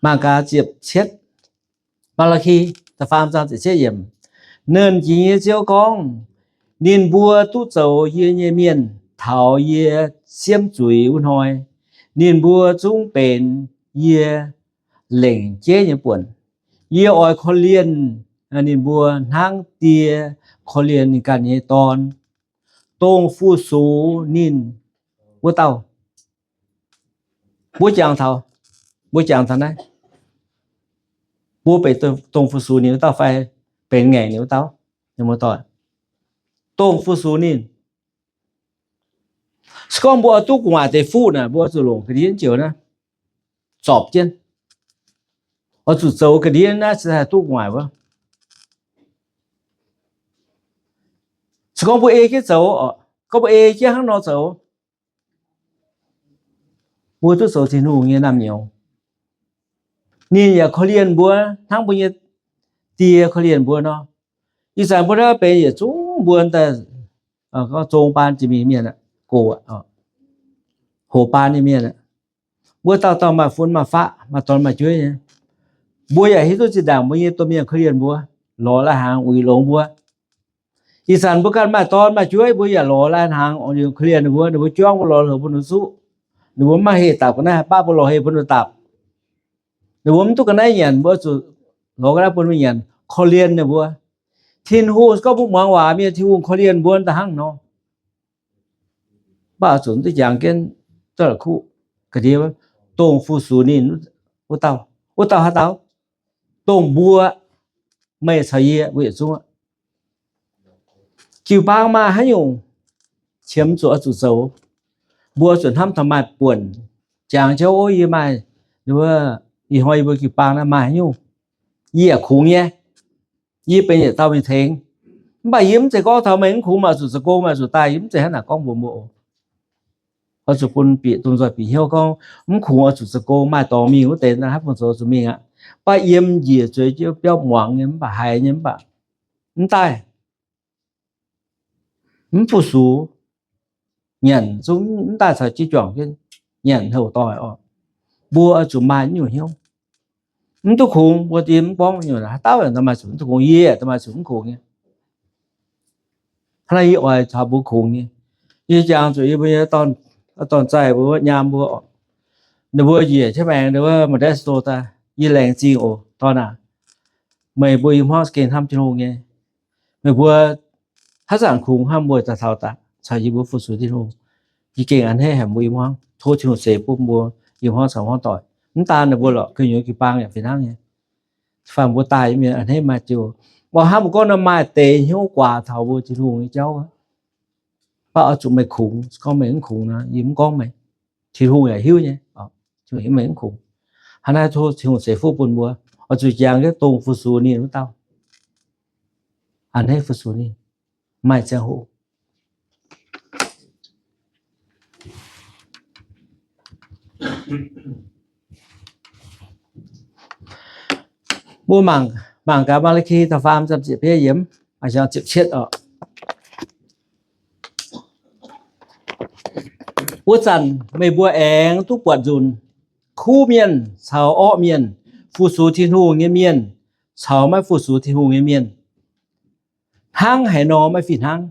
Mangc gaax ziepc cietv, Maa^laa^ki da'faam zaang ziepc cietv yiemc. Nernh Jiex nyei Ziouv gorngv, ninh mbuo duqv zoux yie nyei mienh taux yie siemv zuiz wuov hnoi, ninh mbuo zungv benx yie lengc jeiv nyei buonc. Yie oix korv-lienh ninh mbuo hnangv die korv-lienh ninh ganh nyei dorn, dongh fu-sux ninh wuov dauh. Mbuo jangx taux, mbuo jangx taux naaiv, mbuo benx dongh fu-sux ninh wuov dauh fai benx ngaengc ninh wuov dauh? Dongh fu-sux ninh. Se gorngv mbuo oix duqv gu'nguaaic deix fuqv naaic, mbuo oix zuqc longc ga'ndiev joux naaiv zorpc jienv, oix zuqc zoux ga'ndiev naaiv cingx daaih duqv gu'nguaaic wuov. Se gorngv mbuo ei jienv zoux, gorngv mbuo ei jienv hnangv nor zoux, mbuo duqv zoux Tin-Hungh nyei naamh nyouz. Ninh yaac korv-lienh mbuo hnangv mbuo nyei die korv-lienh mbuo nor. Ih zanc mbuo naaiv benx yietc zungv mbuo daaih zong baan jiex mingh mienh, gox, hoc baan nyei mienh, mbuo dauh dauh maaih fun maaih faqv, maaih dorn maaih jueiv nyei. Mbuo yaac hiuv duqv zinh ndaangc mbuo nyei domh mienh korv-lienh mbuo, lorz lai-hnaangx uix longx mbuo. Ih zanc mbuo ganh maaih dorn maaih jueiv, mbuo yaac lorz lai-hnaangx korv-lienh ninh mbuo, ninh mbuo juangv mbuo lorz heuc bun ninh zuqv. Ninh mbuo maiv haih dapc ga'naaiv, baav mbuo lorz hei bun ninh dapc. Ninh mbuo mv duqv ga'naaiv nyanc, mbuo zuqc lorz ga'naaiv bun mbuo nyanc, korv-lienh ninh mbuo. Tin-Hungh gorngv mbuo muangx waac mienh, Tin-Hungh korv-lienh mbuo da'hnangv nor. Mv baac zuqc mv duqv jangx jienv duqv la'kuqv ga'ndiev, dongh fu-sux ninh wuov dauh. Wuov dauh haaix dauh? Dongh mbuo, meih caux yie, mbuo yietc zungv. Jiu-baang maaih haaix nyungc qiemx zuqc oix zuqc zoux, mbuo zuqc hnamv taux maaih buonc. Jangx jauv, ov, yie maaih, ih hnoi yie mbuo jiu-baang naaiv maaih haaix nyungc, yie yaac kungx nyei. Yie benx yietc dauh mingh tengx. Mv baac yie mv zeiz gorngv taux meih mv kungx maaih zuqc zoux gong, maaih zuqc daaih, yie mv zeiz hnangv naaic gorngv mbuox mbuo oc. Oix zuqc bun bieqc domh nzoih bieqc hnyouv gorngv, mv kungx oix zuqc zoux gong, maaih dorngx mingh wuov deix naaiv, haaix fungc zoux zuqc mingh aqv. Mv baac yiem njiec zueiz jienv biauv muangx nyei, mv baac haiz nyei, mv baac mv daaih, mv fu-sux, nyanc zungv mv daaih caux jienv juangc jienv nyanc houc doic oc. Mbuo oix zuqc maaih nyungc hnyouv. Mv duqv kungx, mbuo diex mv gorngv nyungc, haaix dauh yaac maaih zuqc mv duqv kungx, yie yaac maaih zuqc mv kungx nyei. Hnangv naaiv yie oix caux mbuo kungx nyei. Yie jangx zuqc yie mbuo nyei dorn-zaih mbuo, nyaam mbuo, ninh mbuo njiec jienv maengx ninh wuov Modesto daaih, yie laengz zingh oc, dorn aac. Meih mbuo i hmuangv gengh hnamv Tin-Hungh nyei. Meih mbuo haaix zanc kungx hnamv mbuo daaih taux daaih caux yie mbuo fu-sux Tin-Hungh, yie gengh a'hneiv haic mbuo i hmuangv. Tov Tin-Hungh ceix bun mbuo i hmuangv caux hmuangv doic. Mv daan ninh mbuo lorqc, gu'nyuoz jiu-baang yaac fih hnangv nyei. Fai mbuo daaih mienh a'hneiv maaih ziouc, mbuo hnamv mbuo gorngv nor maaih deix hnyouv guaax taux mbuo Tin-Hungh nyei jauv. Mv baac oix zuqc meih kungx, gorngv meih mv kungx nor, yie mv gorngv meih. Tin-Hungh yaac hiuv nyei, meih mv kungx. Hnangv naaiv tov Tin-Hungh ceix fuqv bun mbuo, oix zuqc jangx jienv dongh fu-sux ninh wuov dauh, a'hneiv fu-sux ninh, maaih ziangh hoc. Mbuo mangc, mangc gaax Maa^laa^ki da'faam zaam ziepc betv yiemc, ziepc cietv oc. Wuov zanc meih mbuo aengx duqv buatc nzunc, kuv mienh caux orqv mienh, fu-sux Tin-Hungh nyei mienh caux maiv fu-sux Tin-Hungh nyei mienh, hnangv haaix nor maiv fih hnangv.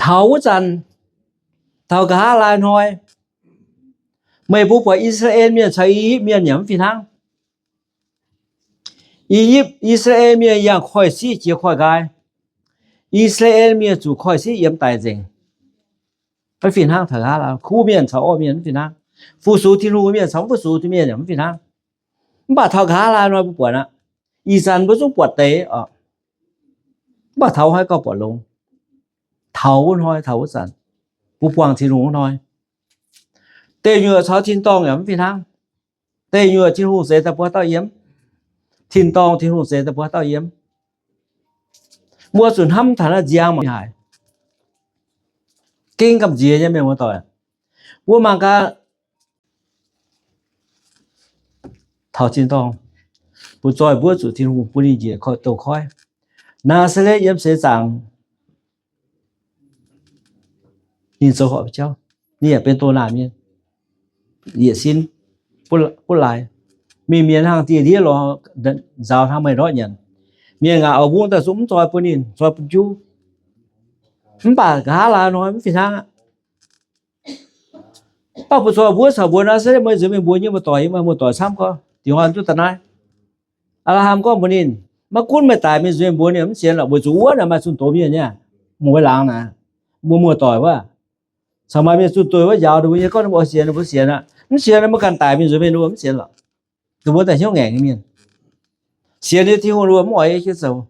Taux wuov zanc, taux nqa'haav laai hnoi, meih mbuo buatc I^saa^laa^en Mienh caux I^yipv Mienh yaac mv fih hnangv. I^yipv, I^saa^laa^en Mienh yangh koiv-siqv jiex koiv-nqaai. I^saa^laa^en Mienh zuqc koiv-siqv yiem daic nzengc. Maiv fih hnangv taux nqa'haav laai, kuv mienh caux orqv mienh mv fih hnangv. Fu-sux Tin-Hungh mienh caux mv fu-sux mienh yaac mv fih hnangv. Mv baac taux nqa'haav laai hnoi mbuo buatc aqv, ih zanc mbuo zungv buatc deix oc. Mv baac taux wuov hnoi gauh buatc longx. Taux wuov hnoi, taux wuov zanc, mbuo buangh Tin-Hungh wuov hnoi, deic nyuoqc caux tin-dorngh yaac mv fih hnangv. Deic nyuoqc Tin-Hungh zeix daaih mbuo haaix dauh yiem? Tin-dorngh Tin-Hungh zeix daaih mbuo haaix dauh yiem? Mbuo zuqc hnamv taux naaiv nziang mangc haic. Gengh gamh nziex nyei mienh muoz-doic. Mbuo mangc gaax, taux tin-dorngh, butv-zoih mbuov zuqc Tin-Hungh bun ninh njiec douz-koiv. Naa^saa^letv yiem seix zaangc, ninh zoux horpc jauv, ninh yaac benx doh naanc mienh, yietc sin butv laaix. Mingh mienh hnangv dieh ndiev lorz nzaaux hnangv meih ndortv nyanc. Mienh ngaanc oix mbungv daaih zungv mv zoi bun ninh, zoi bun juv. Mv baac nqa'haav laai hnoi mv fih hnangv aqv. Mv baac bun zoih mbuo caux mbuo naaiv se meih nzuonx mingh mbuox nyei muoz-doic, yie maaih muoz-doic camv gorngv, dingc hnoi duqv daaih naaiv. Apc^laa^ham gorngv mbuox ninh, maiv gunv meih daix mingh nzuonx mbuox ninh mv sienx lorqc, weic zuqc wuov naaic maaih zunh doz mienh nyei, mv wuov laangz naaic, mbuo muoz-doic wuov, caux maaih mienh zunh doz wuov njaaux ninh mbuo nyei, gorngv ninh mbuo oix sienx, ninh mbuo sienx aqv. Mv sienx, meih ganh daix mingh nzuonx mingh ninh mbuo mv sienx lorqc. Dongh mbuo daaih hnyouv ngaengc nyei mienh, sienx nyei Tin-Hungh ninh mbuo mv oix ei jienv zoux.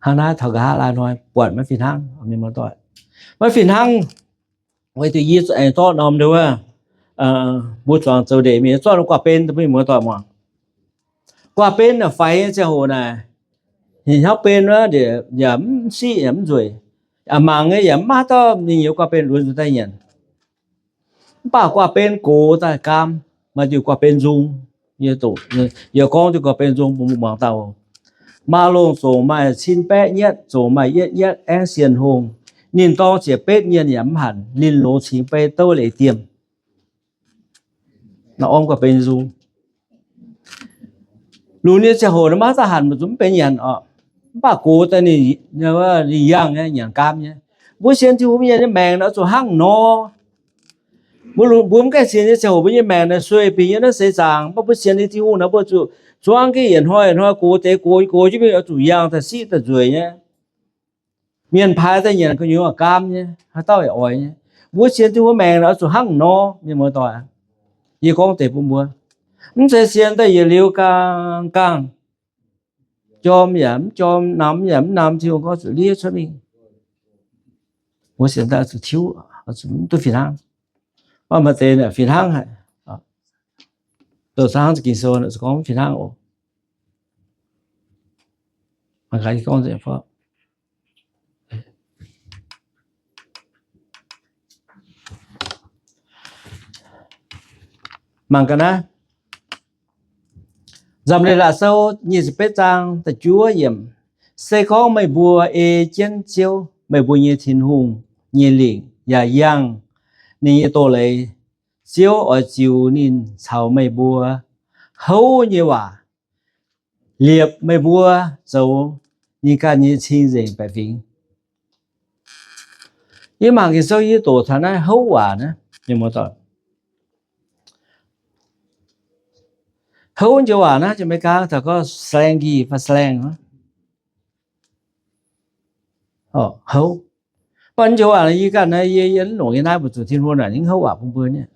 Hnangv naaiv taux nqa'haav laai hnoi buatc maiv fih hnangv, mienh muoz-doic, maiv fih hnangv. Weic zuqc yie aengx zorqv norm nduov, mbuo zuangx zoux ndeic mienh zorqv norm guaav ben daaih bun mienh muoz-doic muangx. Guaav ben naaic faix nyei ziangh hoc naaic, ninh hnyouv ben wuov yaac mv siqv yaac mv nzueic, mangc nyei yaac mv maaih haaix dauh ninh nyei guaav ben lunx nzuonx daaih nyanc. Mv baac guaav ben gox daaih gaam, maaih diuh guaav ben nzung. Yie gorngv diuh guaav ben nzung bun mbuo muangx dauh. Maaih longh zongc maaih cin baeqv nyatv, zongc maaih yietv nyatv, aengv sienx hungh. Ninh dorng ziec betv nyienh yaac mv hanc, linh longx cingx bei douv leiz diemh. Naaiv orm guaav ben nzung. Lunx nyei ziangh hoc naaiv maiv dauh hanc, maiv zuqc mv benx nyanc oc. Mv baac gox daaih ninh, ninh yangh nyei, nyanc gaam nyei. Mbuo sienx Tin-Hungh mienh nyei maengc naaiv oix zuqc hnangv nor. Mbuo, mbuo mv gaengh sienx nyei ziangh hoc mbuo nyei maengc naaiv sueih bingx nyei naaiv seix zaangc. Mv baac mbuo sienx nyei Tin-Hungh naaiv mbuo zuqc zuangv gengh yietc hnoi yietc hnoi gox deix gox, gox jienv mingh oix zuqc yangh daaih siqv daaih nzueic nyei. Mienh paaix daaih nyanc gu'nyuoz gaam nyei, haaix dauh yaac oix nyei. Mbuo sienx Tin-Hungh maengc naaiv oix zuqc hnangv nor, mienh muoz-doic. Yie gorngv deix bun mbuo, mv zeiz sienx daaih yietc liuz gaangh-gaangh, jorm yaac mv jorm, namx yaac mv namx, Tin-Hungh gorngv zuqc liev cuotv mingh. Mbuo sienx daaih zuqc tiuv, zuqc mv duqv fih hnangv. Mv baac maaih deix fih hnangv haic. Douz-zaangv Ging-Sou gorngv fih hnangv oc. Mangc gaax naaiv, Nzamc Leiz-Latc Sou nyic ziepc betv zaang da'juov yiemc. Se gorngv meih mbuo ei jienv Ziouv, meih mbuo nyei Tin-Hungh, nyei lingc yaac yangh ninh nyei doz-leiz, Ziouv oix ziux ninh caux meih mbuo houv nyei waac liepc meih mbuo zoux ninh ganh nyei cing-nzengc baeqc fingx. Yie mangc Ging-Sou yie doqc taux naaiv houv waac naaiv, mienh muoz-doic. Houv joux waac naaiv, Janx-Meigaa taux gorngv slang-y fai slang. Houv. Mv baac joux waac yie ganh naaiv, yie, yie mv longc yie naaiv mbuo zuqc Tin-Hungh naaic ninh houv waac bun mbuo nyei.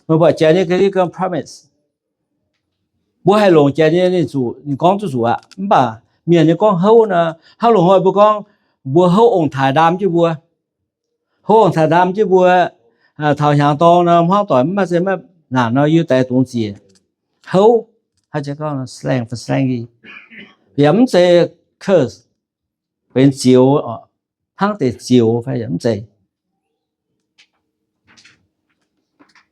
Meih buatc Janx nyei ga'ndiev gorngv promise. Mbuo haih longc Janx nyei ninh zuqc, ninh gorngv duqv zuqc aqv. Mv baac mienh nyei gorngv houv nor, hnangv loz-hnoi mbuo gorngv, mbuo houv ong-taaix ndaam jienv mbuo. Houv ong-taaix ndaam jienv mbuo, taux hnyangx-dorng nor, hmuangv doic mv maaih se maiv naanc nor, yie daix dungz zieqc. Houv, haaix jiex gorngv slang, slang-y. Yaac mv zeiz curse, benx zioux, hnangv deix zioux fai yaac mv zeiz.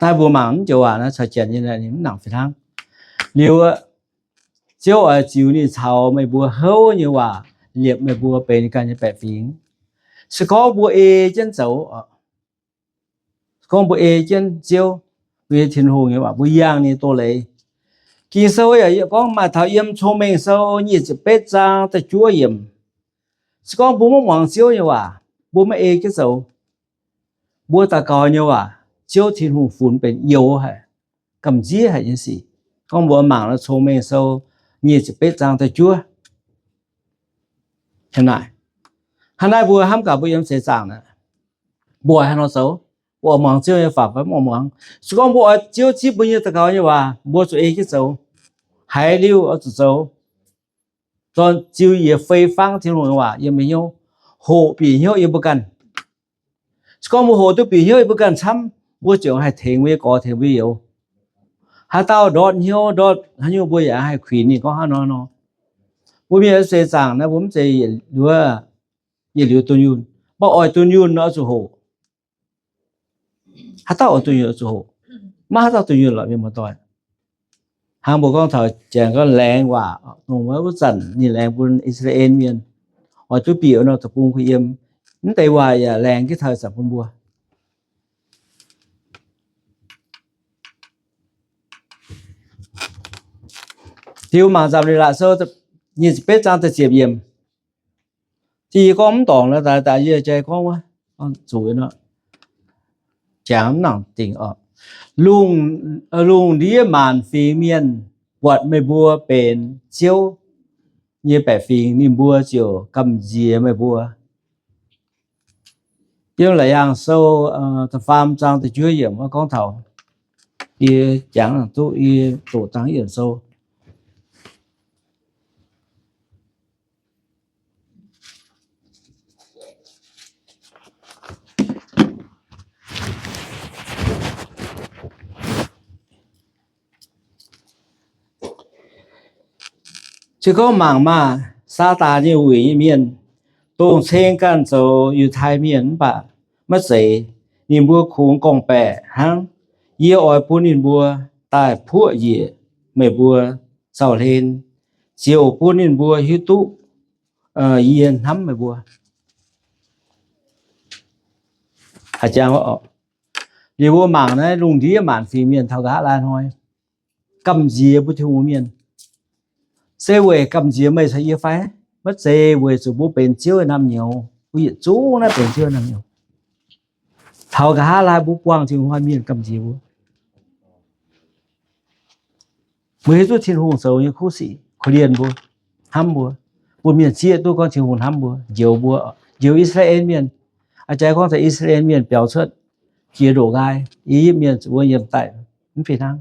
Naaiv mbuo mangc mv joux waac naaiv caux Janx nyei ninh mv nangc fih hnangv. Liuz, Ziouv oix ziux ninh caux meih mbuo houv nyei waac liepc meih mbuo benx ganh nyei baeqc fingx. Se gorngv mbuo ei jienv zoux, se gorngv mbuo ei jienv Ziouv, mbuo nyei Tin-Hungh nyei waac, mbuo yangh ninh doz-leiz. Ging-Sou yaac gorngv maaih taux yiem Cong-Mengh Sou nyic ziepc betv zaang da'juov yiemc. Se gorngv mbuo maiv muangx Ziouv nyei waac, mbuo maiv ei jienv zoux, mbuo daux gaux nyei waac, Ziouv Tin-Hungh funx benx youx haic, gamh nziev haic nyei sic. Gorngv mbuo mangc Cong-Mengh Sou nyic ziepc betv zaang da'juov. Hnangv naaiv, hnangv naaiv mbuo hnamv gaax mbuo yiem seix zaangc naaiv, mbuo haaix nor zoux? Mbuo oix muangx Ziouv nyei fapv fai mv oix muangx? Se gorngv mbuo oix Ziouv zipv mbuo nyei daux gaux nyei waac, mbuo zuqc ei jienv zoux. Haiz liuz oix zuqc zoux. Dorn ziux yiec fei fangv Tin-Hungh nyei waac yiem mbuo hnyouv, hoqc bieqc hnyouv yiem mbuo ganh. Se gorngv mbuo hoqc duqv bieqc hnyouv yiem mbuo ganh camv, mbuo ziouc haih tengx mbuo nyei gorx, tengx mbuo youz. Haaix dauh ndortv hnyouv, ndortv haaix nyungc, mbuo yaac haih kuinx ninh gorngv hnangv nor nor. Mbuo mienh seix zaangc naaiv, mbuo mv zeiz yietc liuz, yietc liuz dunh yunh. Mv baac oix dunh yunh nor zuqc hoqc. Haaix dauh oix dunh yunh zuqc hoqc? Maiv haaix dauh dunh yunh lorqc, mienh muoz-doic. Hnangv mbuo gorngv taux Janx gorngv laengz waac, dongh wuov zanc ninh laengz bun I^saa^laa^en Mienh, oix duqv bieqc nor deic-bung kuh yiem. Mv deix waac yaac laengz jienv taux ih zanc bun mbuo. Diuh mangc Zaamc Leiz-Latc Sou nyic ziepc betv zaang da'ziepc yiemc. Yie gorngv mv dorngc nor, daaih yie jai gorngv wuov, zuqc nor, jangx mv nangc dingc oc. Lungh, lungh ndiev maanc fingx mienh buatc meih mbuo benx Ziouv nyei baeqc fingx, ninh mbuo ziouc gamh nziex meih mbuo. Yiem Laauc Yaangh Sou da'faam zaang da'juov yiemc gorngv taux, yie jangx duqv, yie doqc dangx yiemc sou. Se gorngv mangc maah! Saadaan nyei weic nyei mienh, dongh ceng ganh zoux Yiutai Mienh mv baac maiv zeiz, ninh mbuo kungx gorngv-baeqc hnangv. Yie oix bun ninh mbuo daaih puoqv njiec meih mbuo zaux-hlen, ziouc bun ninh mbuo hiuv duqv yie hnamv meih mbuo. Liuz mbuo mangc naaiv lungh ndiev maanc fingx mienh taux nqa'haav laai hnoi gamh nziex mbuo Tin-Hungh mienh. Se weic gamh nziex meih caux yie fai? Maiv zeiz, weic zuqc mbuo benx Ziouv nyei naamh nyouz. Mbuo yietc zungv naaiv benx Ziouv nyei naamh nyouz. Taux nqa'haav laai mbuo buangh Tin-Hungh hnoi mienh gamh nziex mbuo. Mbuo hiuv duqv Tin-Hungh zoux nyei kuv sic korv-lienh mbuo, hnamv mbuo. Bun mienh zieqv duqv gorngv Tin-Hungh hnamv mbuo, njoux mbuo, njoux I^saa^laa^en Mienh. A'jang gorngv taux I^saa^laa^en Mienh biaux cuotv jiex ndoqc nqaai, I^yipv Mienh zuqc wuov yiem daic, mv fih hnangv.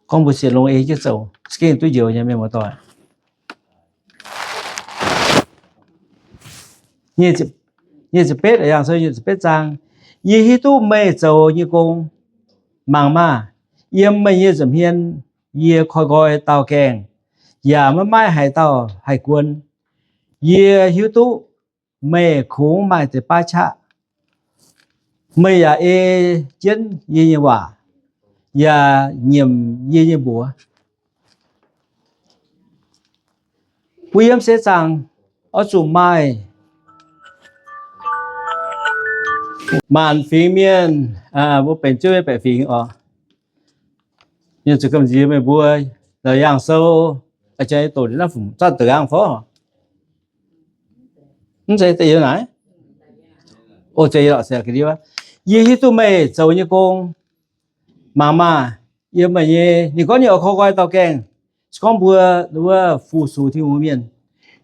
Gorngv mbuo sienx longx ei jienv zoux, za'gengh duqv njoux nyei, mienh muoz-doic. Nyic ziepc betv, Laauc Yaangh Sou nyic ziepc betv zaang, Yie hiuv duqv meih zoux nyei gong. Mangc maah! Yiem meih nyei nza'hmien yie koi nqoi dauh gaengh, yaac maiv maaih haaix dauh haih guon. Yie hiuv duqv meih kungx maaih deix baav qaqv. Meih yaac ei jienv yie nyei waac, yaac nyiemc yie nyei mbuox. Mbuo yiem seix zaangc oix zuqc maaih maanc fingx mienh, mbuo benx Ziouv nyei baeqc fingx oc. Mienh zuqc gamh nziex meih mbuo. Laauc Yaangh Sou, doqc naaiv fungc zanc deix nqaang fov. Mv zeiz deix naaiv. Yie hiuv duqv meih zoux nyei gong. Mangc maah! Yiem meih nyei, ninh gorngv ninh oix koi nqoi dauh gaengh. Se gorngv mbuo wuov fu-sux Tin-Hungh mienh,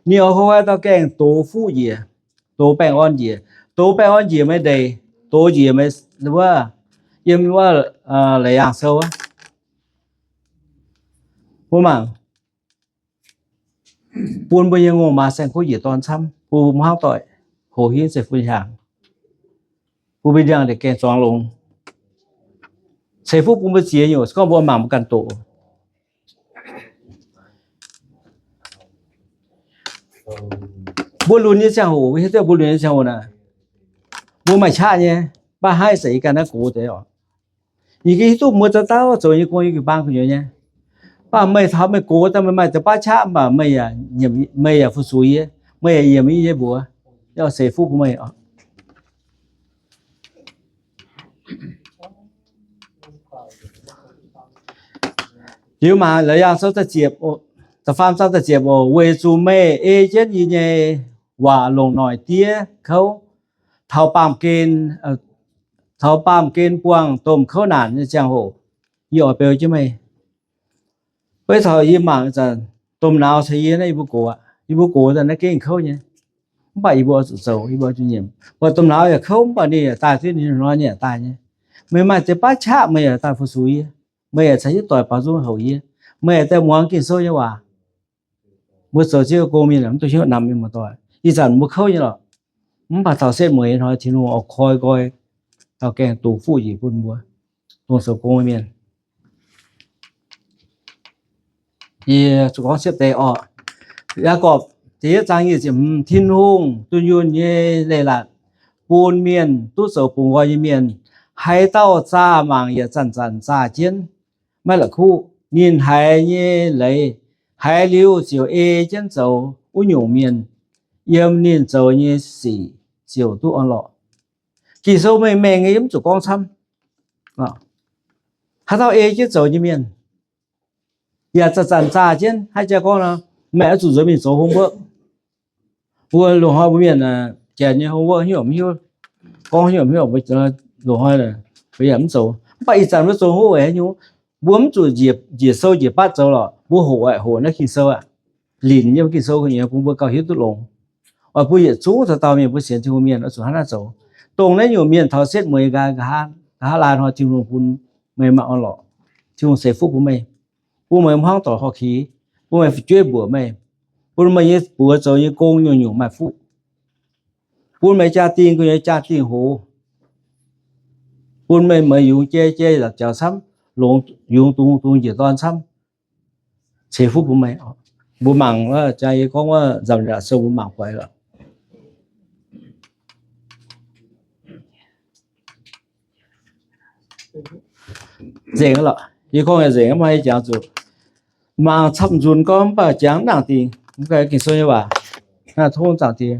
ninh oix koi nqoi dauh gaengh dox fuqv njiec, dox baengh orn njiec, dox baengh orn njiec meih ndeic, dox njiec meih wuov, yiem wuov Laauc Yaangh Sou wuov. Mbuo mangc, bun mbuo nyei ngongh maaz saeng-kuv njiec dorn camv, bun mbuo hmuangv doic hoqc hingv zeiv-fun hiaangx, bun mbuo ndiangx-ndeic gaengh zuangx longx. Ceix fuqv bun mbuo ziex nyungc, se gorngv mbuo mangc mbuo ganh doqc. Mbuo lunx nyei ziangh hoc, mbuo hiuv duqv mbuo lunx nyei ziangh hoc naaic, mbuo maaih qaqv nyei, mv baac haih zeiz yie ganh naaiv gox deix oc. Yie ganh hiuv duqv mbuo dauh dauh zoux nyei gong yiem jiu-baang gu'nyuoz nyei. Mv baac meih taux meih gox daaih meih maaih deix baav qaqv, mv baac meih yaac, meih yaac fu-sux yie, meih yaac nyiemc yie nyei mbuox, ceix fuqv bun meih oc. Liuz mangc Laauc Yaangh Sou da'faam zaang da'ziepc oc, weic zuqc meih ei jienv yie nyei waac longc noic diev kouv, taux baamh gen, taux baamh gen buangh domh kouv naanc nyei ziangh hoc, yie oix beu jienv meih. Beiv taux yie mangc zanc, domh nauz caux yie naaiv yie mbuo gox aqv, yie mbuo gox daaih naaiv gengh kouv nyei. Mv baac yie mbuo oix zuqc zoux, yie mbuo oix zuqc nyiemc. Mv baac domh nauz yaac kouv, mv baac ninh yaac daaih duqv, ninh hnoi ninh yaac daaih nyei. Meih maaih deix baav qaqv meih yaac daaih fu-sux yie. Meih yaac caux jienv doic baaux nzung houc yie. Meih yaac daaih muangx Ging-Sou nyei waac. Mbuo zoux Ziouv gong mienh mv duqv hnyouv namx, mienh muoz-doic. Ih zanc mbuo kouv nyei lorqc. Mv baac taux setv mueiz hnoi Tin-Hungh oix koi nqoi dauh gaengh dox fuqv njiec bun mbuo, dongh zoux gong mienh. Yie zuqc gorngv siepv deix oc. Yaagorpc da'yietv zaang nyic ziepc hmz, Tin-Hungh dunh yunh nyei leiz-latc bun mienh duqv zoux bungx nqoi nyei mienh. Haaix dauh zaah mangc yaac zanc-zanc zaah jienv, maiv la'kuqv. Ninh haiz nyei leiz, haiz liuz ziouc ei jienv zoux wuov nyungc mienh, yiem ninh zoux nyei sic ziouc duqv orn-lorqc. Ging-Sou mengh mengh nyei, yie mv zuqc gorngv camv. Haaix dauh ei jienv zoux nyei mienh, yaac zanc-zanc zaah jienv, hnangv jaa gorngv nor, meih oix zuqc nzuonx mingh zoux home work. Mbuo loz-hnoi mbuo mienh janx nyei home work hnyouv mv hiuv, gorngv hnyouv mv hiuv, loz-hnoi mbuo yaac mv zoux. Mv baac ih zanc mbuo zoux hnyouv weic haaix nyungc? Mbuo mv zuqc njiec sou njiec batv zoux lorqc, mbuo hoqc aqv, hoqc naaiv Ging-Sou aqv, linc yiem Ging-Sou nyei bun mbuo gauh hiuv duqv longx. Oix bun yietc zungv dauh dauh mienh mbuo sienx Tin-Hungh mienh oix zuqc hnangv naaiv zoux. Dongh naaiv nyungc mienh taux setv mueiz nqa'haav laai hnoi Tin-Hungh bun meih maaih orn-lorqc. Tin-Hungh ceix fuqv bun meih, bun meih hmuangv doic horh kix, bun meih fu'jueiv mbuoqc meih, bun meih nyei buoz zoux nyei gong nyungc-nyungc maaih fuqv, bun meih jaa-dingh gu'nyuoz jaa-dingh hoz, bun meih meih yungz jai jai jauv camv, longx yungz dungz dungz njiec dorn camv, ceix fuqv bun meih. Mbuo mangc jaa, yie gorngv wuov nzamc yaac sou mbuo mangc buatc lorqc. Nzengc lorqc. Yie gorngv nzengc, mv maaih jangx zuqc mangc camv nzunc gorngv mv baac jangx nangc dingc. Mv gaengh Ging-Sou nyei waac, naaiv tov zaangc diex.